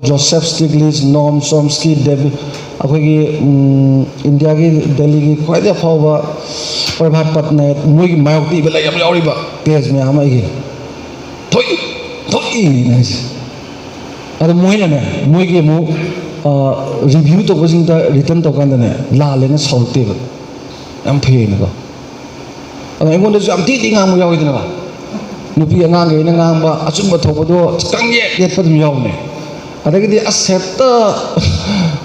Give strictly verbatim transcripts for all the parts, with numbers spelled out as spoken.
Joseph ꯁ꯭ꯇꯤꯒ꯭ꯂꯤꯁ, ꯅꯣꯝ ꯆꯣꯝꯁꯀꯤ, Devi, ꯑꯩꯈꯣꯏꯒꯤ, ꯎꯝ, ꯏꯟꯗꯤꯌꯥꯒꯤ ꯗꯦꯜꯂꯤꯒꯤ ꯈ꯭ꯋꯥꯏꯗꯒꯤ ꯑꯐꯥꯎꯕ ꯄ꯭ꯔꯚꯥꯠ ꯄꯠꯅꯥꯌꯛ, ꯃꯣꯏꯒꯤ ꯃꯥꯌꯣꯛꯇ ꯏꯕ ꯂꯥꯏꯔꯤꯛ ꯌꯥꯝ ꯌꯥꯎꯔꯤꯕ ꯄꯦꯖ ꯃꯌꯥꯝ ꯑꯃ ꯑꯩꯒꯤ꯫ ꯊꯣꯛꯏ, ꯊꯣꯛꯏꯅ ꯍꯥꯏꯁꯦ꯫ ꯑꯗꯣ ꯃꯣꯏꯅꯅꯦ, ꯃꯣꯏꯒꯤ ꯑꯃꯨꯛ, ꯑ, ꯔꯤꯚ꯭ꯌꯨ ꯇꯧꯕꯁꯤꯡꯗ ꯔꯤꯇꯟ ꯇꯧꯀꯥꯟꯗꯅꯦ, ꯂꯥꯜꯂꯦꯅ ꯁꯥꯎꯔꯛꯇꯦꯕ꯫ ꯌꯥꯝ ꯐꯩꯌꯦꯅꯀꯣ꯫ ꯑꯗꯣ ꯑꯩꯉꯣꯟꯗꯁꯨ ꯌꯥꯝ ꯊꯤ ꯊꯤ ꯉꯥꯡꯕ ꯌꯥꯎꯋꯤꯗꯅ꯫ ꯅꯨꯄꯤ ꯑꯉꯥꯡꯈꯩꯅ ꯉꯥꯡꯕ ꯑꯆꯨꯝꯕ ꯊꯣꯛꯄꯗꯣ ꯈꯤꯇꯪ ꯌꯦꯠ ꯌꯦꯠꯄ ꯑꯗꯨꯝ ꯌꯥꯎꯕꯅꯦ꯫ ꯑꯗꯒꯤꯗꯤ ꯑꯁ ꯍꯦꯛꯇ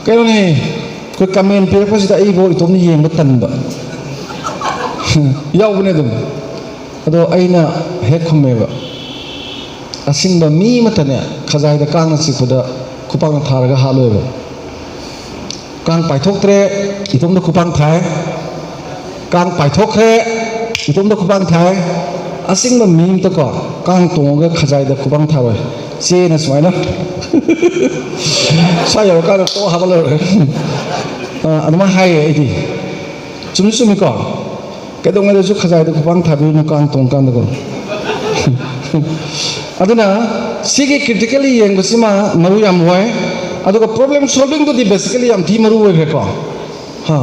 ꯀꯩꯅꯣꯅꯦ, ꯑꯩꯈꯣꯏ ꯀꯃꯦꯟ ꯄꯤꯔꯛꯄꯁꯤꯗ ꯑꯩꯐꯥꯎ ꯏꯇꯣꯝꯇ ꯌꯦꯡꯕ ꯇꯟꯕ ꯌꯥꯎꯕꯅꯦ ꯑꯗꯨꯝ꯫ ꯑꯗꯣ ꯑꯩꯅ ꯍꯦꯛ ꯈꯨꯝꯃꯦꯕ, "ꯑꯁꯤꯡꯕ ꯃꯤ ꯑꯃꯠꯇꯅꯦ ꯈꯖꯥꯏꯗ ꯀꯥꯡꯅ ꯆꯤꯛꯄꯗ ꯈꯨꯄꯥꯛꯅ ꯊꯥꯔꯒ ꯍꯥꯠꯂꯣꯏꯕ"꯫ ꯀꯥꯡ ꯄꯥꯏꯊꯣꯛꯇ꯭ꯔꯦ, ꯏꯇꯣꯝꯇ ꯈꯨꯄꯥꯡ ꯊꯥꯏ꯫ ꯀꯥꯡ ꯄꯥꯏꯊꯣꯛꯈ꯭ꯔꯦ, ꯏꯇꯣꯝꯇ ꯈꯨꯄꯥꯡ ꯊꯥꯏ꯫ ꯑꯁꯤꯡꯕ ꯃꯤ ꯑꯝꯇꯀꯣ, ꯀꯥꯡ ꯇꯣꯡꯉꯒ ꯈꯖꯥꯏꯗ ꯈꯨꯄꯥꯡ ꯊꯥꯔꯣꯏ꯫ ꯆꯦꯅ ꯁꯨꯃꯥꯏꯅ ꯁ꯭ꯋꯥꯏ ꯌꯧꯔꯀꯥꯟꯗ ꯇꯣꯛ ꯍꯥꯞꯄ ꯂꯣꯏꯔꯦ꯫ ꯑ, ꯑꯗꯨꯃꯥꯏꯅ ꯍꯥꯏꯌꯦ ꯑꯩꯗꯤ꯫ ꯆꯨꯝꯁꯨ ꯆꯨꯝꯃꯤꯀꯣ? ꯀꯩꯗꯧꯉꯩꯗꯁꯨ ꯈꯖꯥꯏꯗ ꯈꯨꯄꯥꯡ ꯊꯥꯕꯤꯔꯨꯅꯨ ꯀꯥꯡ ꯇꯣꯡꯀꯥꯟꯗꯀꯣ꯫ ꯑꯗꯨꯅ ꯁꯤꯒꯤ critically ꯌꯦꯡꯕꯁꯤꯃ ꯃꯔꯨ ꯌꯥꯝ ꯑꯣꯏ꯫ ꯑꯗꯨꯒ problem solving ꯗꯨꯗꯤ basically ꯌꯥꯝ ꯊꯤ ꯃꯔꯨ ꯑꯣꯏꯈ꯭ꯔꯦꯀꯣ꯫ ꯍꯥ꯫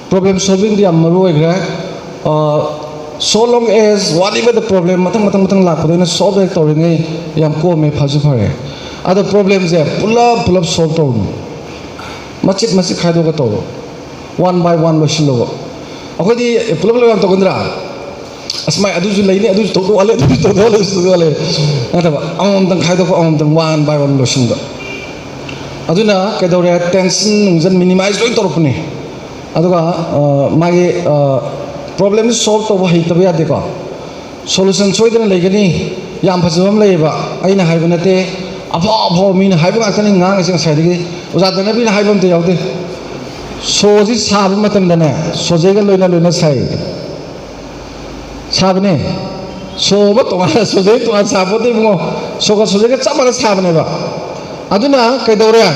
Problem solving ꯗꯤ ꯌꯥꯝ ꯃꯔꯨ ꯑꯣꯏꯈ꯭ꯔꯦ꯫ ꯑ, so long as whatever the problem ꯃꯊꯪ, ꯃꯊꯪ, ꯃꯊꯪ ꯂꯥꯛꯄꯗꯣ ꯑꯩꯅ solve ꯍꯦꯛ ꯇꯧꯔꯤꯉꯩ ꯌꯥꯝ ꯀꯣꯝꯃꯦ, ꯐꯁꯨ ꯐꯔꯦ꯫ ꯑꯗꯣ problem ꯁꯦ ꯄꯨꯂꯞ, ꯄꯨꯂꯞ solve ꯇꯧꯔꯨꯅꯨ꯫ ꯃꯆꯤꯠ, ꯃꯆꯤꯠ ꯈꯥꯏꯗꯣꯛꯑꯒ ꯇꯧꯔꯣ꯫ One by one ꯂꯣꯏꯁꯤꯜꯂꯣꯕ꯫ ꯑꯩꯈꯣꯏꯗꯤ ꯄꯨꯂꯞ, ꯄꯨꯂꯞ ꯌꯥꯝ ꯇꯧꯒꯟꯗ꯭ꯔꯥ? ꯑꯁ, ꯃꯥꯏ ꯑꯗꯨꯁꯨ ꯂꯩꯅꯤ, ꯑꯗꯨꯁꯨ ꯇꯧꯗꯣꯛꯍꯜꯂꯦ, ꯑꯗꯨꯁꯨ ꯇꯧꯗꯣꯛꯍꯜꯂꯦ, ꯑꯗꯨꯁꯨ ꯇꯧꯗꯣꯛꯍꯜꯂꯦ꯫ ꯅꯠꯇꯕ, ꯑꯃꯃꯝꯇꯪ ꯈꯥꯏꯗꯣꯛꯄ, ꯑꯃꯃꯝꯇꯪ one by one ꯂꯣꯏꯁꯤꯟꯕ꯫ ꯑꯗꯨꯅ ꯀꯩꯗꯧꯔꯦ? Tension ꯅꯨꯡꯖꯟ minimize ꯂꯣꯏ ꯇꯧꯔꯛꯄꯅꯦ꯫ ꯑꯗꯨꯒ, ꯑ, ꯃꯥꯒꯤ, ꯑ, problem ꯁꯤ solve ꯇꯧꯕ ꯍꯩꯇꯕ ꯌꯥꯗꯦꯀꯣ꯫ Solution ꯁꯣꯏꯗꯅ ꯂꯩꯒꯅꯤ꯫ ꯌꯥꯝ ꯐꯖꯕ ꯑꯃ ꯂꯩꯌꯦꯕ, ꯑꯩꯅ ꯍꯥꯏꯕ ꯅꯠꯇꯦ, ꯑꯐꯥꯎ ꯑꯐꯥꯎꯕ ꯃꯤꯅ ꯍꯥꯏꯕ ꯉꯥꯛꯇꯅꯤ ꯉꯥꯡꯉꯤꯁꯦ ꯉꯁꯥꯏꯗꯒꯤ꯫ ꯑꯣꯖꯥ ꯙꯅꯕꯤꯅ ꯍꯥꯏꯕ ꯑꯝꯇ ꯌꯥꯎꯗꯦ꯫ ꯁꯣꯁꯤ ꯁꯥꯕ ꯃꯇꯝꯗꯅꯦ, ꯁꯣꯖꯦꯒ ꯂꯣꯏꯅ ꯂꯣꯏꯅ ꯁꯥꯏ꯫ ꯁꯥꯕꯅꯦ꯫ ꯁꯣ ꯑꯃ ꯇꯣꯉꯥꯟꯅ, ꯁꯣꯖꯦ ꯇꯣꯉꯥꯟ ꯁꯥꯄꯣꯠꯇꯦ ꯏꯕꯨꯡꯉꯣ꯫ ꯁꯣꯒ ꯁꯣꯖꯦꯒ ꯆꯞ ꯃꯥꯟꯅ ꯁꯥꯕꯅꯦꯕ꯫ ꯑꯗꯨꯅ ꯀꯩꯗꯧꯔꯦ?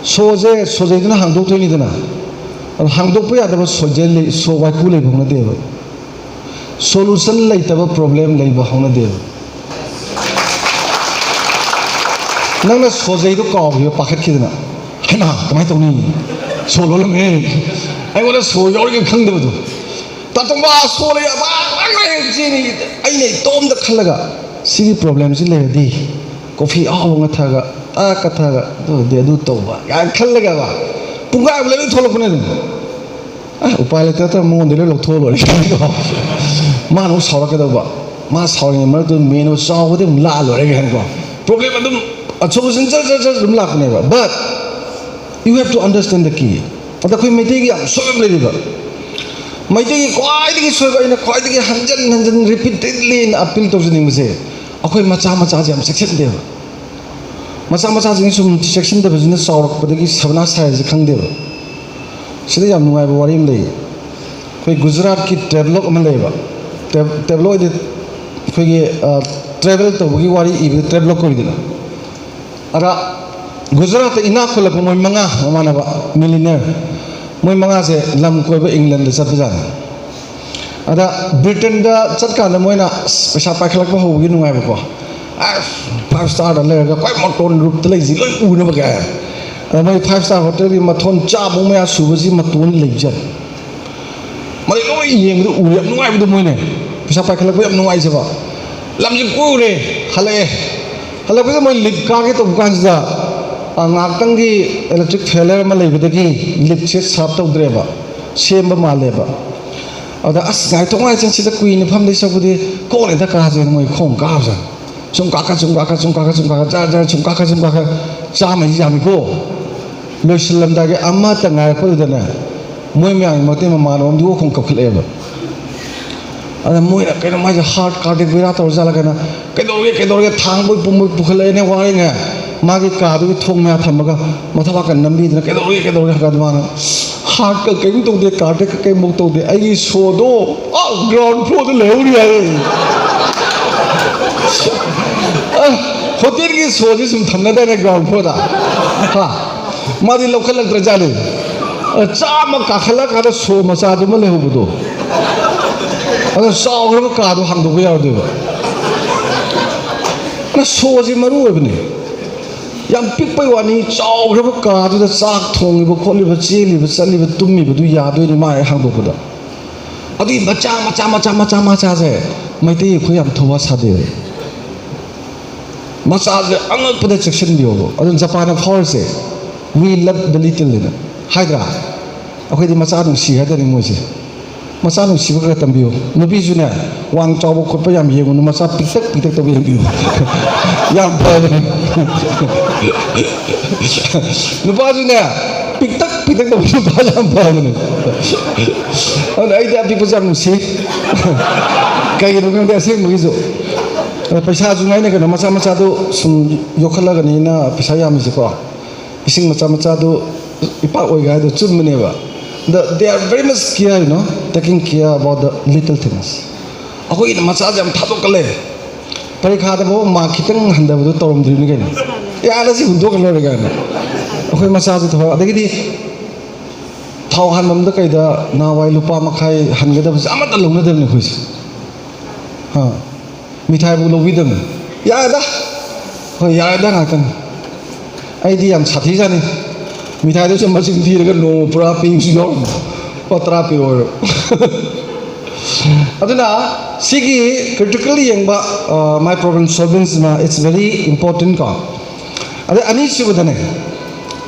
ꯁꯣꯁꯦ, ꯁꯣꯖꯦꯗꯨꯅ ꯍꯥꯡꯗꯣꯛꯇꯣꯏꯅꯤꯗꯅ꯫ ꯑꯗꯣ ꯍꯥꯡꯗꯣꯛꯄ ꯌꯥꯗꯕ ꯁꯣꯖꯦ ꯂꯩ-, ꯁꯣ ꯋꯥꯏꯀꯨ ꯂꯩꯕ ꯍꯧꯅꯗꯦꯕ꯫ Solution ꯂꯩꯇꯕ problem ꯂꯩꯕ ꯍꯧꯅꯗꯦꯕ꯫ ꯅꯪꯅ ꯁꯣꯖꯩꯗꯣ ꯀꯥꯎꯈꯤꯕ ꯄꯥꯈꯠꯈꯤꯗꯅ, "ꯍꯩꯃꯥ, ꯀꯃꯥꯏꯅ ꯇꯧꯅꯤ? ꯁꯣ ꯂꯣꯜꯂꯝꯃꯦ꯫ ꯑꯩꯉꯣꯟꯗ ꯁꯣ ꯌꯥꯎꯔꯤꯒ ꯈꯪꯗꯕꯗꯣ꯫ ꯇꯥꯇꯣꯝꯕ, ꯁꯣ ꯂꯩ, ꯑꯕ, ꯉꯥꯡꯉꯦ ꯆꯦꯅꯤ"꯫ ꯑꯩꯅ ꯏꯇꯣꯝꯇ ꯈꯜꯂꯒ, "ꯁꯤꯒꯤ ꯄ꯭ꯔꯣꯕ꯭ꯂꯦꯝꯁꯤ ꯂꯩꯔꯗꯤ ꯀꯣꯐꯤ ꯑꯍꯥꯎꯕ ꯑꯃ ꯊꯛꯑꯒ, ꯑ, ꯀ ꯊꯛꯑꯒ, ꯑꯗꯨ ꯑꯣꯏꯔꯗꯤ ꯑꯗꯨ ꯇꯧꯕ" ꯀꯥꯏꯅ ꯈꯜꯂꯒꯕ, ꯄꯨꯡꯈꯥꯏꯃꯨꯛ ꯂꯩꯔꯒ ꯊꯣꯛꯂꯛꯄꯅꯦ ꯑꯗꯨꯝ꯫ ꯑ, ꯎꯄꯥꯏ ꯂꯩꯇ ꯅꯠꯇ꯭ꯔꯒ ꯃꯉꯣꯟꯗ ꯂꯣꯏ ꯂꯧꯊꯣꯛꯑ ꯂꯣꯏꯔꯦ ꯀꯥꯏꯅꯀꯣ꯫ ꯃꯥꯅ ꯑꯃꯨꯛ ꯁꯥꯎꯔꯛꯀꯗꯧꯕ, ꯃꯥ ꯁꯥꯎꯔꯤꯉꯩ ꯃꯔꯛꯇꯨꯗ ꯃꯦꯟ ꯑꯃ ꯆꯥꯎꯕꯗꯤ ꯑꯃꯨꯛ ꯂꯥꯛꯑ ꯂꯣꯏꯔꯦ ꯀꯥꯏꯅꯀꯣ꯫ ꯄ꯭ꯔꯣꯕ꯭ꯂꯦꯝ ꯑꯗꯨꯝ ꯁꯣꯂꯨꯁꯟ ꯖꯔ ꯖꯔ ꯖꯔ ꯑꯗꯨꯝ ꯂꯥꯛꯄꯅꯦꯕ꯫ But you have to understand the key. ꯑꯗ ꯑꯩꯈꯣꯏ ꯃꯩꯇꯩꯒꯤ ꯌꯥꯝ ꯁꯣꯏꯕ ꯑꯃ ꯂꯩꯔꯤꯕ, ꯃꯩꯇꯩꯒꯤ ꯈ꯭ꯋꯥꯏꯗꯒꯤ ꯁꯣꯏꯕ, ꯑꯩꯅ ꯈ꯭ꯋꯥꯏꯗꯒꯤ ꯍꯟꯖꯟ ꯍꯟꯖꯟ ꯔꯤꯄꯤꯇꯦꯗꯂꯤ ꯑꯩꯅ ꯑꯄꯤꯜ ꯇꯧꯖꯅꯤꯡꯕꯁꯦ, ꯑꯩꯈꯣꯏ ꯃꯆꯥ ꯃꯆꯥꯁꯦ ꯌꯥꯝ ꯆꯦꯛꯁꯤꯟꯗꯦꯕ꯫ ꯃꯆꯥ ꯃꯆꯥꯁꯤꯡ ꯁꯨꯝ ꯆꯦꯛꯁꯤꯟꯗꯕꯁꯤꯅ ꯆꯥꯎꯔꯛꯄꯗꯒꯤ ꯁꯕꯅꯥꯁ ꯍꯥꯏꯔꯤꯁꯦ ꯈꯪꯗꯦꯕ꯫ ꯁꯤꯗ ꯌꯥꯝ ꯅꯨꯡꯉꯥꯏꯕ ꯋꯥꯔꯤ ꯑꯃ ꯂꯩꯌꯦ꯫ ꯑꯩꯈꯣꯏ ꯒꯨꯖꯔꯥꯠꯀꯤ ꯇ꯭ꯔꯦꯕ꯭ꯂꯣꯛ ꯑꯃ ꯂꯩꯌꯦꯕ꯫ ꯇ꯭ꯔꯦꯕ꯭ꯂꯣꯛ ꯍꯥꯏꯗꯤ ꯑꯩꯈꯣꯏꯒꯤ, ꯑ, ꯇ꯭ꯔꯦꯕꯦꯜ ꯇꯧꯕꯒꯤ ꯋꯥꯔꯤ ꯏꯕꯗ ꯇ꯭ꯔꯦꯕ꯭ꯂꯣꯛ ꯀꯧꯏꯗꯅ꯫ ꯑꯗ ꯒꯨꯖꯔꯥꯠꯇ ꯏꯅꯥꯛ ꯈꯨꯜꯂꯛꯄ ꯃꯣꯏ ꯃꯉꯥ, ꯃꯃꯥꯟꯅꯕ, ꯃꯤꯂꯤꯅꯤꯌꯔ, ꯃꯣꯏ ꯃꯉꯥꯁꯦ ꯂꯝ ꯀꯣꯏꯕ ꯏꯪꯂꯦꯟꯗ ꯆꯠꯄꯖꯥꯠꯅꯤ꯫ ꯑꯗ ꯕ꯭ꯔꯤꯇꯦꯟꯗ ꯆꯠꯀꯥꯟꯗ ꯃꯣꯏꯅ, ꯑꯁ, ꯄꯩꯁꯥ ꯄꯥꯏꯈꯠꯂꯛꯄ ꯍꯧꯕꯒꯤ ꯅꯨꯡꯉꯥꯏꯕꯀꯣ, ꯑꯁ, ꯐꯥꯏꯚ ꯁ꯭ꯇꯥꯔꯗ ꯂꯩꯔꯒ ꯈ꯭ꯋꯥꯏ ꯃꯇꯣꯟ ꯔꯨꯞꯇ ꯂꯩꯁꯤ ꯂꯣꯏ ꯎꯅꯕ ꯀꯥꯏ꯫ ꯑꯗ ꯃꯣꯏ ꯐꯥꯏꯚ ꯁ꯭ꯇꯥꯔ ꯍꯣꯇꯦꯜꯒꯤ ꯃꯊꯣꯟ ꯆꯥꯕ ꯃꯌꯥ ꯁꯨꯕꯁꯤ ꯃꯇꯣꯟ ꯂꯩꯕꯖꯥꯠꯅꯤ꯫ ꯃꯗꯩ ꯂꯣꯏ ꯌꯦꯡꯕꯗ ꯎꯔꯦ, ꯌꯥꯝ ꯅꯨꯡꯉꯥꯏꯕꯗꯣ ꯃꯣꯏꯅ꯫ ꯄꯩꯁꯥ ꯄꯥꯏꯈꯠꯂꯛꯄ ꯌꯥꯝ ꯅꯨꯡꯉꯥꯏꯖꯕ꯫ ꯂꯝꯁꯤ ꯀꯣꯏꯔꯨꯔꯦ, ꯍꯜꯂꯛꯑꯦ꯫ ꯍꯜꯂꯛꯄꯗ ꯃꯣꯏ ꯂꯤꯐ ꯀꯥꯒꯦ ꯇꯧꯕ ꯀꯥꯟꯁꯤꯗ, ꯑ, ꯉꯥꯏꯍꯥꯛꯇꯪꯒꯤ ꯏꯂꯦꯛꯇ꯭ꯔꯤꯛ ꯐꯦꯂꯔ ꯑꯃ ꯂꯩꯕꯗꯒꯤ ꯂꯤꯐꯁꯦ ꯁꯥꯔꯞ ꯇꯧꯗ꯭ꯔꯦꯕ, ꯁꯦꯝꯕ ꯃꯥꯜꯂꯦꯕ꯫ ꯑꯗ, "ꯑꯁ, ꯉꯥꯏꯊꯣꯛ ꯉꯥꯏꯁꯤꯟ ꯁꯤꯗ ꯀꯨꯏꯅ ꯐꯝꯗꯣꯏ ꯁꯔꯨꯛꯄꯨꯗꯤ ꯈꯣꯡꯅ ꯍꯦꯛꯇ ꯀꯥꯁꯦꯅ" ꯃꯣꯏ ꯈꯣꯡ ꯀꯥꯕꯖꯥꯠꯅꯤ꯫ ꯁꯨꯝ ꯀꯥꯈꯠ, ꯁꯨꯝ ꯀꯥꯈꯠ, ꯁꯨꯝ ꯀꯥꯈꯠ, ꯁꯨꯝ ꯀꯥꯈꯠ, ꯖꯔ ꯖꯔ ꯁꯨꯝ ꯀꯥꯈꯠ, ꯁꯨꯝ ꯀꯥꯈꯠ꯫ ꯆꯥꯝꯃ ꯍꯥꯏꯁꯤ ꯌꯥꯝꯃꯤꯀꯣ꯫ ꯂꯣꯏꯁꯤꯜꯂꯝꯗꯥꯏꯒꯤ ꯑꯃꯇ ꯉꯥꯏꯔꯛꯄꯗꯨꯗꯅꯦ, ꯃꯣꯏ ꯃꯌꯥꯝꯒꯤ ꯃꯇꯦꯡ ꯃꯃꯥꯟꯅꯕ ꯑꯃꯗꯤ ꯑꯣ ꯈꯣꯡ ꯀꯞꯈꯠꯂꯛꯑꯦꯕ꯫ ꯑꯗ ꯃꯣꯏꯅ, "ꯀꯩꯅꯣ ꯃꯥꯏꯁꯦ ꯍꯥꯔꯠ ꯀꯥꯔꯗꯤꯌꯛ ꯕꯦꯔꯥ ꯇꯧꯔ ꯖꯥꯠꯂ?" ꯀꯩꯅꯣ, "ꯀꯩꯗꯧꯔꯒꯦ, ꯀꯩꯗꯧꯔꯒꯦ?" ꯊꯥꯡꯕꯣꯏ ꯄꯨꯝꯕꯣꯏ ꯄꯨꯈꯠꯂꯛꯑꯦꯅꯦ, ꯋꯥꯔꯦꯅꯦ꯫ ꯃꯥꯒꯤ ꯀꯥꯗꯨꯒꯤ ꯊꯣꯡ ꯃꯌꯥ ꯊꯝꯃꯒ ꯃꯊꯕꯥꯛꯀ ꯅꯝꯕꯤꯗꯅ, "ꯀꯩꯗꯧꯔꯒꯦ, ꯀꯩꯗꯧꯔꯒꯦ?" ꯍꯪꯀꯥꯟꯗ ꯃꯥꯅ, "ꯍꯥꯔꯠꯀ ꯀꯩꯝ ꯇꯧꯗꯦ, ꯀꯥꯔꯗꯤꯌꯛꯀ ꯀꯩꯝꯐꯧ ꯇꯧꯗꯦ, ꯑꯩꯒꯤ ꯁꯣꯗꯣ ꯑꯥ ꯒ꯭ꯔꯥꯎꯟ ꯐ꯭ꯂꯣꯔꯗ ꯂꯩꯍꯧꯔꯤ" ꯍꯥꯏꯌꯦ꯫ ꯑ, ꯍꯣꯇꯦꯜꯒꯤ ꯁꯣꯁꯤ ꯁꯨꯝ ꯊꯝꯅꯗꯥꯏꯅꯦ ꯒ꯭ꯔꯥꯎꯟ ꯐ꯭ꯂꯣꯔꯗ? ꯍꯥ? ꯃꯥꯗꯤ ꯂꯧꯈꯠꯂꯛꯇ꯭ꯔꯖꯥꯠꯅꯤ꯫ ꯑ, ꯆꯥꯝꯃ ꯀꯥꯈꯠꯂꯀꯥꯟꯗ ꯁꯣ ꯃꯆꯥꯗꯨꯃ ꯂꯩꯍꯧꯕꯗꯣ꯫ ꯑꯗꯣ ꯆꯥꯎꯈ꯭ꯔꯕ ꯀꯥꯗꯣ ꯍꯥꯡꯗꯣꯛꯄ ꯌꯥꯔꯣꯏꯗꯣꯏꯕ꯫ ꯑ, ꯁꯣꯁꯤ ꯃꯔꯨ ꯑꯣꯏꯕꯅꯤ꯫ ꯌꯥꯝ ꯄꯤꯛꯄꯩ ꯋꯥꯅꯤ, ꯆꯥꯎꯈ꯭ꯔꯕ ꯀꯥꯗꯨꯗ ꯆꯥꯛ ꯊꯣꯡꯉꯤꯕ ꯈꯣꯠꯂꯤꯕ, ꯆꯦꯜꯂꯤꯕ ꯆꯠꯂꯤꯕ ꯇꯨꯝꯃꯤꯕꯗꯨ ꯌꯥꯗꯣꯏꯅꯤ ꯃꯥ ꯍꯦꯛ ꯍꯥꯡꯗꯣꯛꯄꯗ꯫ ꯑꯗꯨꯒꯤ ꯃꯆꯥ ꯃꯆꯥ ꯃꯆꯥ ꯃꯆꯥ ꯃꯆꯥꯁꯦ ꯃꯩꯇꯩ ꯑꯩꯈꯣꯏ ꯌꯥꯝ ꯊꯧꯋꯥ ꯁꯥꯗꯦꯕ꯫ ꯃꯆꯥꯁꯦ ꯑꯉꯛꯄꯗ ꯆꯦꯛꯁꯤꯟꯕꯤꯌꯣꯕ꯫ ꯑꯗꯨꯅ ꯖꯄꯥꯟꯅ ꯐꯥꯎꯔꯤꯁꯦ "We love the little" ꯍꯥꯏꯅ ꯍꯥꯏꯗ꯭ꯔꯥ? ꯑꯩꯈꯣꯏꯗꯤ ꯃꯆꯥ ꯅꯨꯡꯁꯤ ꯍꯥꯏꯇꯥꯔꯦ ꯃꯣꯏꯁꯦ꯫ ꯃꯆꯥ ꯅꯨꯡꯁꯤꯕ ꯈꯔ ꯇꯝꯕꯤꯌꯨ꯫ ꯅꯨꯄꯤꯁꯨꯅꯦ, ꯋꯥꯡ ꯆꯥꯎꯕ ꯈꯣꯠꯄ ꯌꯥꯝ ꯌꯦꯡꯉꯨꯅꯨ, ꯃꯆꯥ ꯄꯤꯛꯇꯛ ꯄꯤꯛꯇꯛ ꯇꯧꯕ ꯌꯦꯡꯕꯤꯌꯨ꯫ ꯌꯥꯝ ꯐꯕꯅꯤ꯫ ꯅꯨꯄꯥꯁꯨꯅꯦ, ꯄꯤꯛꯇꯛ ꯄꯤꯛꯇꯛ ꯇꯧꯕ ꯅꯨꯄꯥ ꯌꯥꯝ ꯐꯕꯅꯤ꯫ ꯑꯗꯨꯅ ꯑꯩꯗꯤ ꯑꯄꯤꯛꯄꯁꯦ ꯌꯥꯝ ꯅꯨꯡꯁꯤ꯫ ꯀꯩꯒꯤꯅꯣ ꯈꯪꯗꯦ, ꯑꯁꯦꯡꯕꯒꯤꯁꯨ꯫ ꯑꯗ ꯄꯩꯁꯥꯁꯨ ꯉꯥꯏꯅ ꯀꯩꯅꯣ, ꯃꯆꯥ ꯃꯆꯥꯗꯣ ꯁꯨꯝ ꯌꯣꯛꯈꯠꯂꯒꯅꯤꯅ ꯄꯩꯁꯥ ꯌꯥꯝꯃꯤꯁꯦꯀꯣ꯫ ꯏꯁꯤꯡ ꯃꯆꯥ ꯃꯆꯥꯗꯨ ꯏꯄꯥꯛ ꯑꯣꯏꯒꯦ ꯍꯥꯏꯗꯣ ꯆꯨꯝꯕꯅꯦꯕ꯫ The, they are very much care, you know, taking care about the little things. ꯑꯩꯈꯣꯏꯒꯤꯅ ꯃꯆꯥꯁꯦ ꯌꯥꯝ ꯊꯥꯗꯣꯛꯀꯜꯂꯦ꯫ ꯄꯔꯤꯈꯥꯗ ꯐꯥꯎ ꯃꯥꯔꯛ ꯈꯤꯇꯪ ꯍꯟꯊꯕꯗꯣ ꯇꯧꯔꯝꯗ꯭ꯔꯤꯕꯅꯤ ꯀꯩꯅꯣ꯫ "ꯌꯥꯔꯦ, ꯁꯤ ꯍꯨꯟꯗꯣꯛꯈ꯭ꯔ ꯂꯣꯏꯔꯦ" ꯀꯥꯏꯅ꯫ ꯑꯩꯈꯣꯏ ꯃꯆꯥꯁꯦ ꯊꯕꯛ, ꯑꯗꯒꯤꯗꯤ ꯊꯥꯎ ꯍꯥꯟꯐꯝꯗ ꯀꯩꯗ ꯅꯍꯥꯟꯋꯥꯏ ꯂꯨꯄꯥ ꯃꯈꯥꯏ ꯍꯟꯒꯗꯕꯁꯦ ꯑꯃꯠꯇ ꯂꯧꯅꯗꯕꯅꯤ ꯑꯩꯈꯣꯏꯁꯦ꯫ ꯑꯥ꯫ ꯃꯤꯊꯥꯏꯕꯨ ꯂꯧꯕꯤꯗꯕꯅꯤ꯫ "ꯌꯥꯔꯦꯗ, ꯍꯣꯏ, ꯌꯥꯔꯦꯗ" ꯉꯥꯛꯇꯪ꯫ ꯑꯩꯗꯤ ꯌꯥꯝ ꯁꯥꯊꯤꯖꯥꯠꯅꯤ꯫ ꯃꯤꯊꯥꯏꯗꯨꯁꯨ ꯃꯁꯤꯡ ꯊꯤꯔꯒ ꯅꯣꯡꯃ ꯄꯨꯔꯥ ꯄꯤꯕꯁꯨ ꯌꯥꯎꯔꯝꯃꯤ꯫ "ꯂꯨꯄꯥ ꯇꯔꯥ ꯄꯤꯔꯛꯑꯣ" ꯍꯥꯏꯔꯣ꯫ ꯑꯗꯨꯅ ꯁꯤꯒꯤ critically ꯌꯦꯡꯕ, ꯑ, my problem solving ꯁꯤꯃ, it's very important ꯀꯣ꯫ ꯑꯗꯩ ꯑꯅꯤꯁꯨꯕꯗꯅꯦ,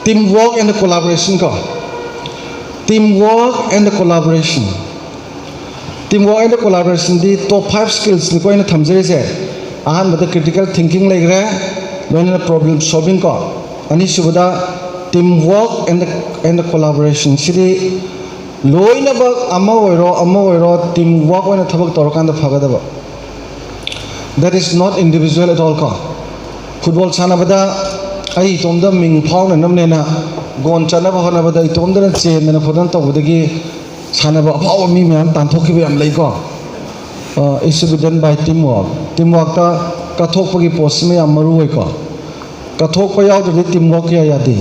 team work and collaboration ꯀꯣ꯫ Team work and collaboration꯫ Team work and collaboration D top five skills ꯅꯤꯀꯣ ꯑꯩꯅ ꯊꯝꯖꯔꯤꯁꯦ꯫ ꯑꯍꯥꯟꯕꯗ critical thinking ꯂꯩꯈ꯭ꯔꯦ, ꯂꯣꯏꯅꯅ problem solving ꯀꯣ꯫ ꯑꯅꯤꯁꯨꯕꯗ team work and, and collaboration꯫ ꯁꯤꯗꯤ ꯂꯣꯏꯅꯃꯛ ꯑꯃ ꯑꯣꯏꯔꯣ, ꯑꯃ ꯑꯣꯏꯔꯣ, team work ꯑꯣꯏꯅ ꯊꯕꯛ ꯇꯧꯔꯀꯥꯟꯗ ꯐꯒꯗꯕ꯫ That is not individual at all ꯀꯣ꯫ ꯐꯨꯠꯕꯣꯜ ꯁꯥꯟꯅꯕꯗ ꯑꯩ ꯏꯇꯣꯝꯗ ꯃꯤꯡ ꯐꯥꯎꯅꯅꯕꯅꯦꯅ ꯒꯣꯜ ꯆꯟꯅꯕ ꯍꯣꯠꯅꯕꯗ ꯏꯇꯣꯝꯗꯅ ꯆꯦꯟꯗꯅ ꯈꯣꯠꯇꯅ ꯇꯧꯕꯗꯒꯤ ꯁꯥꯟꯅꯕ ꯑꯐꯥꯎꯕ ꯃꯤ ꯃꯌꯥꯝ ꯇꯥꯟꯊꯣꯛꯈꯤꯕ ꯌꯥꯝ ꯂꯩꯀꯣ꯫ ꯑ, it should be done by team work꯫ Team workꯇ ꯀꯠꯊꯣꯛꯄꯒꯤ ꯄꯣꯠꯁꯤꯃ ꯌꯥꯝ ꯃꯔꯨ ꯑꯣꯏꯀꯣ꯫ ꯀꯠꯊꯣꯛꯄ ꯌꯥꯎꯗ꯭ꯔꯗꯤ team work ꯀꯌꯥ ꯌꯥꯗꯦ꯫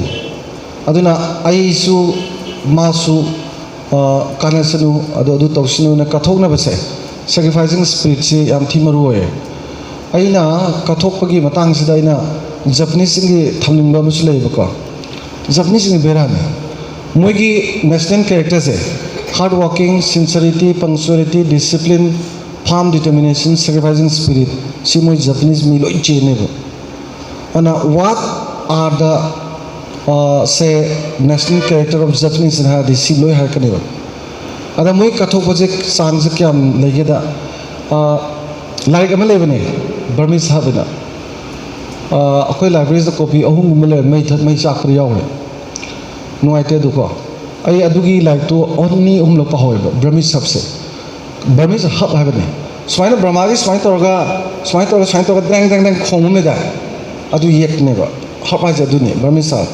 ꯑꯗꯨꯅ ꯑꯩꯁꯨ ꯃꯥꯁꯨ, ꯑ, ꯀꯥꯟꯅꯁꯅꯨ, ꯑꯗꯨ, ꯑꯗꯨ ꯇꯧꯁꯅꯨꯅ ꯀꯠꯊꯣꯛꯅꯕꯁꯦ, sacrificing spiritꯁꯤ ꯌꯥꯝ ꯊꯤ ꯃꯔꯨ ꯑꯣꯏꯌꯦ꯫ ꯑꯩꯅ ꯀꯠꯊꯣꯛꯄꯒꯤ ꯃꯇꯥꯡꯁꯤꯗ ꯑꯩꯅ ꯖꯄꯅꯤꯁꯁꯤꯡꯒꯤ ꯊꯝꯅꯤꯡꯕ ꯑꯃꯁꯨ ꯂꯩꯌꯦꯕꯀꯣ꯫ ꯖꯄꯅꯤꯁꯁꯤꯡꯒꯤ ꯕꯦꯔꯥꯅꯤ꯫ ꯃꯣꯏꯒꯤ ꯅꯦꯁꯅꯦꯜ ꯀꯦꯔꯦꯛꯇꯔꯁꯦ, hard working, sincerity, punctuality, discipline, firm determination, ꯁꯦꯀ꯭ꯔꯤꯐꯥꯏꯁꯤꯡ ꯁ꯭ꯄꯤꯔꯤꯠ, ꯁꯤ ꯃꯣꯏ ꯖꯄꯅꯤꯁ ꯃꯤ ꯂꯣꯏ ꯆꯦꯟꯅꯦꯕ꯫ ꯑꯗꯨꯅ what are the, uh, say, national character of Japanese ꯍꯥꯏꯔꯗꯤ ꯁꯤ ꯂꯣꯏ ꯍꯥꯏꯔꯛꯀꯅꯦꯕ꯫ ꯑꯗ ꯃꯣꯏ ꯀꯠꯊꯣꯛꯄꯁꯦ ꯆꯥꯡꯁꯦ ꯀꯌꯥꯝ ꯂꯩꯒꯦꯗ, ꯑ, ꯂꯥꯏꯔꯤꯛ ꯑꯃ ꯂꯩꯕꯅꯦ, ꯕꯔꯃꯤꯁ ꯍꯥꯏꯕꯅ꯫ ꯑ, ꯑꯩꯈꯣꯏ ꯂꯥꯏꯕ꯭ꯔꯦꯔꯤꯗ ꯀꯣꯄꯤ ꯑꯍꯨꯝꯒꯨꯝꯕ ꯂꯩꯔꯦ, ꯃꯩ ꯊ-, ꯃꯩ ꯆꯥꯛꯄꯗ ꯌꯥꯎꯈ꯭ꯔꯦ꯫ ꯅꯨꯡꯉꯥꯏꯇꯦ ꯑꯗꯨꯀꯣ꯫ ꯑꯩ ꯑꯗꯨꯒꯤ ꯂꯥꯏꯔꯤꯛꯇꯨ ꯑꯅꯤ ꯑꯍꯨꯝꯂꯛ ꯄꯥꯍꯧꯋꯦꯕ, ꯕꯔꯃꯤꯁ ꯍꯕꯁꯦ꯫ ꯕꯔꯃꯤꯁ ꯍꯕ ꯍꯥꯏꯕꯅꯤ꯫ ꯁꯨꯃꯥꯏꯅ ꯕ꯭ꯔꯍꯃꯥꯒꯤ ꯁꯨꯃꯥꯏꯅ ꯇꯧꯔꯒ, ꯁꯨꯃꯥꯏꯅ ꯇꯧꯔꯒ, ꯁꯨꯃꯥꯏꯅ ꯇꯧꯔꯒ ꯗ꯭ꯔꯦꯡ ꯗ꯭ꯔꯦꯡ ꯗ꯭ꯔꯦꯡ ꯈꯣꯡꯕ ꯑꯃ ꯂꯩꯗꯥꯏ? ꯑꯗꯨ ꯌꯦꯠꯄꯅꯦꯕ꯫ ꯍꯕ ꯍꯥꯏꯁꯦ ꯑꯗꯨꯅꯤ, ꯕꯔꯃꯤꯁ ꯍꯕ꯫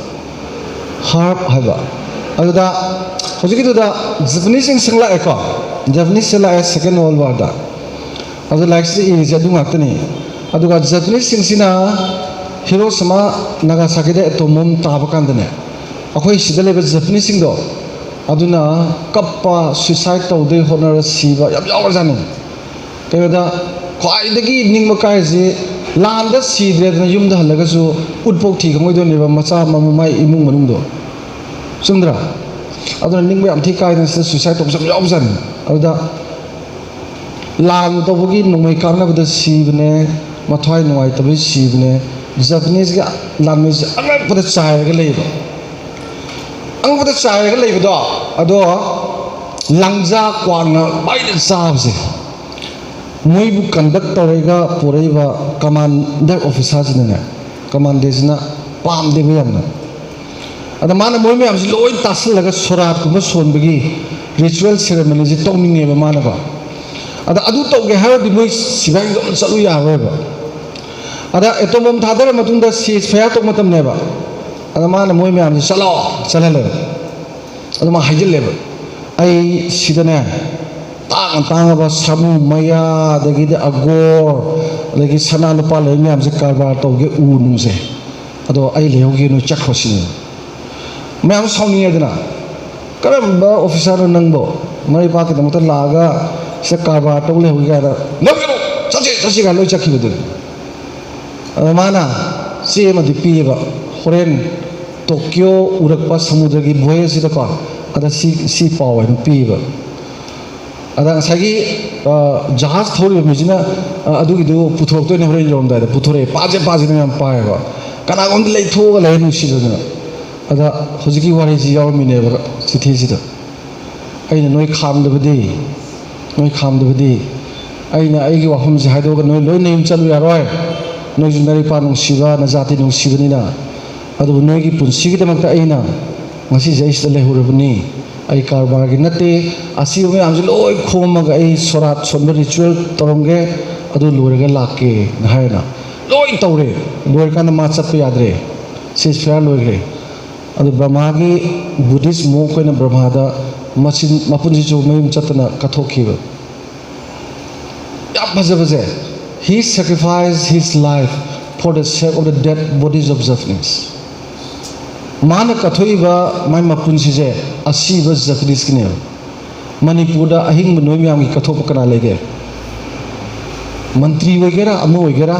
ꯍꯔꯕ ꯍꯥꯏꯕ꯫ ꯑꯗꯨꯗ ꯍꯧꯖꯤꯛꯀꯤꯗꯨꯗ ꯖꯄꯅꯤꯁꯁꯤꯡ ꯂꯥꯛꯑꯦꯀꯣ꯫ ꯖꯄꯅꯤꯁꯁꯦ ꯂꯥꯛꯑꯦ Second World Warꯗ꯫ ꯑꯗꯨ ꯂꯥꯏꯔꯤꯛꯁꯤꯗ ꯏꯔꯤꯁꯦ ꯑꯗꯨ ꯉꯥꯛꯇꯅꯤ꯫ ꯑꯗꯨꯒ ꯖꯄꯅꯤꯁꯁꯤꯡꯁꯤꯅ ꯍꯤꯔꯣꯁꯤꯃꯥ ꯅꯥꯒꯥꯁꯥꯀꯤꯗ ꯑꯦꯇꯣꯝ ꯕꯣꯝ ꯇꯥꯕ ꯀꯥꯟꯗꯅꯦ, ꯑꯩꯈꯣꯏ ꯁꯤꯗ ꯂꯩꯕ ꯖꯄꯅꯤꯁꯁꯤꯡꯗꯣ ꯑꯗꯨꯅ ꯀꯞꯄ, ꯁꯨꯏꯁꯥꯏꯠ ꯇꯧꯗꯣꯏ ꯍꯣꯠꯅꯔ ꯁꯤꯕ ꯌꯥꯝ ꯌꯥꯎꯔꯖꯥꯠꯅꯤ꯫ ꯀꯩꯅꯣꯗ ꯈ꯭ꯋꯥꯏꯗꯒꯤ ꯅꯤꯡꯕ ꯀꯥꯏꯔꯤꯁꯤ, ꯂꯥꯟꯗ ꯁꯤꯗ꯭ꯔꯦꯗꯅ ꯌꯨꯝꯗ ꯍꯜꯂꯒꯁꯨ ꯎꯠꯐꯥꯎ ꯊꯤ ꯈꯪꯉꯣꯏꯗꯣꯏꯅꯦꯕ, ꯃꯆꯥ ꯃꯃꯥ ꯃꯥꯏ ꯏꯃꯨꯡ ꯃꯅꯨꯡꯗꯣ꯫ ꯆꯨꯝꯗ꯭ꯔꯥ? ꯑꯗꯨꯅ ꯅꯤꯡꯕ ꯌꯥꯝ ꯊꯤ ꯀꯥꯏꯗꯅ ꯁꯤꯗ ꯁꯨꯏꯁꯥꯏꯠ ꯇꯧꯕꯁꯨ ꯌꯥꯝ ꯌꯥꯎꯕꯖꯥꯠꯅꯤ꯫ ꯑꯗꯨꯗ ꯂꯥꯟ ꯇꯧꯕꯒꯤ ꯅꯣꯡꯃꯩ ꯀꯥꯞꯅꯕꯗ ꯁꯤꯕꯅꯦ, ꯃꯊ꯭ꯋꯥꯏ ꯅꯨꯡꯉꯥꯏꯇꯕꯩ ꯁꯤꯕꯅꯦ꯫ ꯖꯄꯅꯤꯁꯀꯤ ꯂꯥꯟꯃꯤꯁꯦ ꯑꯉꯛꯄꯗ ꯆꯥꯏꯔꯒ ꯂꯩꯕ꯫ ꯑꯉꯛꯄꯗ ꯆꯥꯏꯔꯒ ꯂꯩꯕꯗꯣ, ꯑꯗꯣ ꯂꯪꯖꯥ ꯀ꯭ꯋꯥꯛꯅ ꯂꯣꯏꯅ ꯆꯥꯕꯁꯦ꯫ ꯃꯣꯏꯕꯨ ꯀꯟꯗꯛ ꯇꯧꯔꯒ ꯄꯨꯔꯛꯏꯕ ꯀꯃꯥꯟꯗꯔ ꯑꯣꯐꯤꯁꯥꯔꯁꯤꯅꯅꯦ, ꯀꯃꯥꯟꯗꯦꯁꯤꯅ ꯄꯥꯝꯗꯦꯕ ꯌꯥꯝꯅ꯫ ꯑꯗ ꯃꯥꯅ ꯃꯣꯏ ꯃꯌꯥꯝꯁꯤ ꯂꯣꯏ ꯇꯥꯁꯤꯜꯂꯒ ꯁꯣꯔꯥꯠꯀꯨꯝꯕ ꯁꯣꯟꯕꯒꯤ ꯔꯤꯆꯨꯋꯦꯜ ꯁꯦꯔꯦꯃꯅꯤꯁꯤ ꯇꯧꯅꯤꯡꯉꯦꯕ ꯃꯥꯅꯀꯣ꯫ ꯑꯗ ꯑꯗꯨ ꯇꯧꯒꯦ ꯍꯥꯏꯔꯗꯤ ꯃꯣꯏ ꯁꯤꯕꯥꯏꯁꯤꯡꯗꯣ ꯑꯗꯨꯝ ꯆꯠꯂꯨ ꯌꯥꯔꯔꯣꯏꯕ꯫ ꯑꯗ ꯑꯦꯇꯣꯝ ꯕꯣꯝ ꯊꯥꯗꯔ ꯃꯇꯨꯡꯗ ꯁꯤꯖ ꯐꯌꯥꯔ ꯇꯧꯕ ꯃꯇꯝꯅꯦꯕ꯫ ꯑꯗ ꯃꯥꯅ ꯃꯣꯏ ꯃꯌꯥꯝꯁꯤ ꯆꯠꯂꯣ, ꯆꯠꯍꯜꯂꯦꯕ꯫ ꯑꯗꯨ ꯃꯥ ꯍꯥꯏꯖꯤꯜꯂꯦꯕ, "ꯑꯩ ꯁꯤꯗꯅꯦ ꯇꯥꯡꯅ ꯇꯥꯡꯉꯕ ꯁꯥꯃꯨ ꯃꯌꯥ, ꯑꯗꯒꯤꯗꯤ ꯑꯒꯣꯔ, ꯑꯗꯒꯤ ꯁꯅꯥ ꯂꯨꯄꯥ ꯂꯩ ꯃꯌꯥꯝꯁꯦ ꯀꯔꯕꯥꯔ ꯇꯧꯒꯦ, ꯎ ꯅꯨꯡꯁꯦ꯫ ꯑꯗꯣ ꯑꯩ ꯂꯩꯍꯧꯒꯦ, ꯅꯣꯏ ꯆꯠꯈ꯭ꯔꯣ" ꯁꯤꯅꯦꯕ꯫ ꯃꯌꯥꯝ ꯁꯥꯎꯅꯤꯡꯉꯦꯗꯅ, "ꯀꯔꯝꯕ ꯑꯣꯐꯤꯁꯥꯔꯅꯣ ꯅꯪꯕꯣ? ꯃꯔꯩ ꯄꯥꯛꯀꯤꯗꯃꯛꯇ ꯂꯥꯛꯑꯒ ꯁꯤꯗ ꯀꯔꯕꯥꯔ ꯇꯧ ꯂꯩꯍꯧꯒꯦ ꯀꯥꯏꯅ, ꯂꯧꯒꯅꯨ, ꯆꯠꯁꯤ, ꯆꯠꯁꯤ ꯀꯥꯏꯅ ꯂꯣꯏ ꯆꯠꯈꯤꯕꯗꯨꯅꯤ꯫ ꯑꯗ ꯃꯥꯅ ꯆꯦ ꯑꯃꯗꯤ ꯄꯤꯌꯦꯕ, ꯍꯣꯔꯦꯟ ꯇꯣꯀꯤꯌꯣ ꯎꯔꯛꯄ ꯁꯃꯨꯗ꯭ꯔꯒꯤ ꯚꯣꯌꯦꯖꯁꯤꯗꯀꯣ, ꯑꯗ ꯁꯤ, ꯁꯤ ꯄꯥꯎ ꯍꯥꯏꯅ ꯄꯤꯌꯦꯕ꯫ ꯑꯗ ꯉꯁꯥꯏꯒꯤ, ꯑ, ꯖꯍꯥꯖ ꯊꯧꯔꯤꯕ ꯃꯤꯁꯤꯅ, ꯑ, ꯑꯗꯨꯒꯤꯗꯨ ꯄꯨꯊꯣꯔꯛꯇꯣꯏꯅꯦ ꯍꯣꯔꯦꯟ ꯌꯧꯔꯝꯗꯥꯏꯗ꯫ ꯄꯨꯊꯣꯔꯛꯑꯦ, ꯄꯥꯁꯦ ꯄꯥꯁꯦꯅ ꯌꯥꯝ ꯄꯥꯏꯌꯦꯕ꯫ ꯀꯅꯥꯒꯨꯝꯕꯗꯤ ꯂꯩꯊꯣꯛꯑꯒ ꯂꯩꯔꯦ ꯅꯨꯡꯁꯤꯗꯗꯅ꯫ ꯑꯗ ꯍꯧꯖꯤꯛꯀꯤ ꯋꯥꯔꯤꯁꯤ ꯌꯥꯎꯔꯝꯃꯤꯅꯦꯕ ꯆꯤꯊꯤꯁꯤꯗ꯫ ꯑꯩꯅ ꯅꯣꯏ ꯈꯥꯝꯗꯕꯗꯤ, ꯅꯣꯏ ꯈꯥꯝꯗꯕꯗꯤ, ꯑꯩꯅ ꯑꯩꯒꯤ ꯋꯥꯐꯝꯁꯦ ꯍꯥꯏꯗꯣꯛꯑꯒ ꯅꯣꯏ ꯂꯣꯏ ꯅꯌꯨꯝ ꯆꯠꯂꯨ ꯌꯥꯔꯣꯏ꯫ ꯅꯣꯏꯁꯨ ꯅꯔꯩꯄꯥꯛ ꯅꯨꯡꯁꯤꯕ, ꯅꯖꯥꯇꯤ ꯅꯨꯡꯁꯤꯕꯅꯤꯅ꯫ ꯑꯗꯨꯕꯨ ꯅꯣꯏꯒꯤ ꯄꯨꯟꯁꯤꯒꯤꯗꯃꯛꯇ ꯑꯩꯅ ꯉꯁꯤꯁꯦ ꯑꯩ ꯁꯤꯗ ꯂꯩꯍꯧꯔꯕꯅꯤ꯫ ꯑꯩ ꯀꯔꯕꯥꯔꯒꯤ ꯅꯠꯇꯦ꯫ ꯑꯁꯤꯕ ꯃꯌꯥꯝꯁꯦ ꯂꯣꯏ ꯈꯣꯝꯃꯒ ꯑꯩ ꯁꯣꯔꯥꯠ ꯁꯣꯟꯕ ꯔꯤꯆꯨꯋꯦꯜ ꯇꯧꯔꯝꯒꯦ, ꯑꯗꯨ ꯂꯣꯏꯔꯒ ꯂꯥꯛꯀꯦꯅ ꯍꯥꯏꯅ ꯂꯣꯏ ꯇꯧꯔꯦ꯫ ꯂꯣꯏꯔꯀꯥꯟꯗ ꯃꯥ ꯆꯠꯄ ꯌꯥꯗ꯭ꯔꯦ꯫ ꯁꯤꯁ ꯐꯤꯌꯥꯔ ꯂꯣꯏꯈ꯭ꯔꯦ꯫ ꯑꯗꯨ ꯕ꯭ꯔꯍꯃꯥꯒꯤ, ꯕꯨꯙꯤꯁ ꯃꯣꯡꯛ ꯑꯣꯏꯅ ꯕ꯭ꯔꯍꯃꯥꯗ ꯃꯆꯤꯟ, ꯃꯄꯨꯟꯁꯤꯁꯨ ꯃꯌꯨꯝ ꯆꯠꯇꯅ ꯀꯠꯊꯣꯛꯈꯤꯕ꯫ ꯌꯥꯝ ꯐꯖꯕꯁꯦ, "He sacrificed his life for the sake of the dead bodies of Japanese." ꯃꯥꯅ ꯀꯠꯊꯣꯛꯏꯕ ꯃꯥꯏ ꯃꯄꯨꯟꯁꯤꯁꯦ ꯑꯁꯤꯕ ꯖꯄꯅꯤꯁꯀꯤꯅꯦꯕ꯫ ꯃꯅꯤꯄꯨꯔꯗ ꯑꯍꯤꯡꯕ ꯅꯣꯏ ꯃꯌꯥꯝꯒꯤ ꯀꯠꯊꯣꯛꯄ ꯀꯅꯥ ꯂꯩꯒꯦ? ꯃꯟꯇ꯭ꯔꯤ ꯑꯣꯏꯒꯦꯔꯥ, ꯑꯃ ꯑꯣꯏꯒꯦꯔꯥ,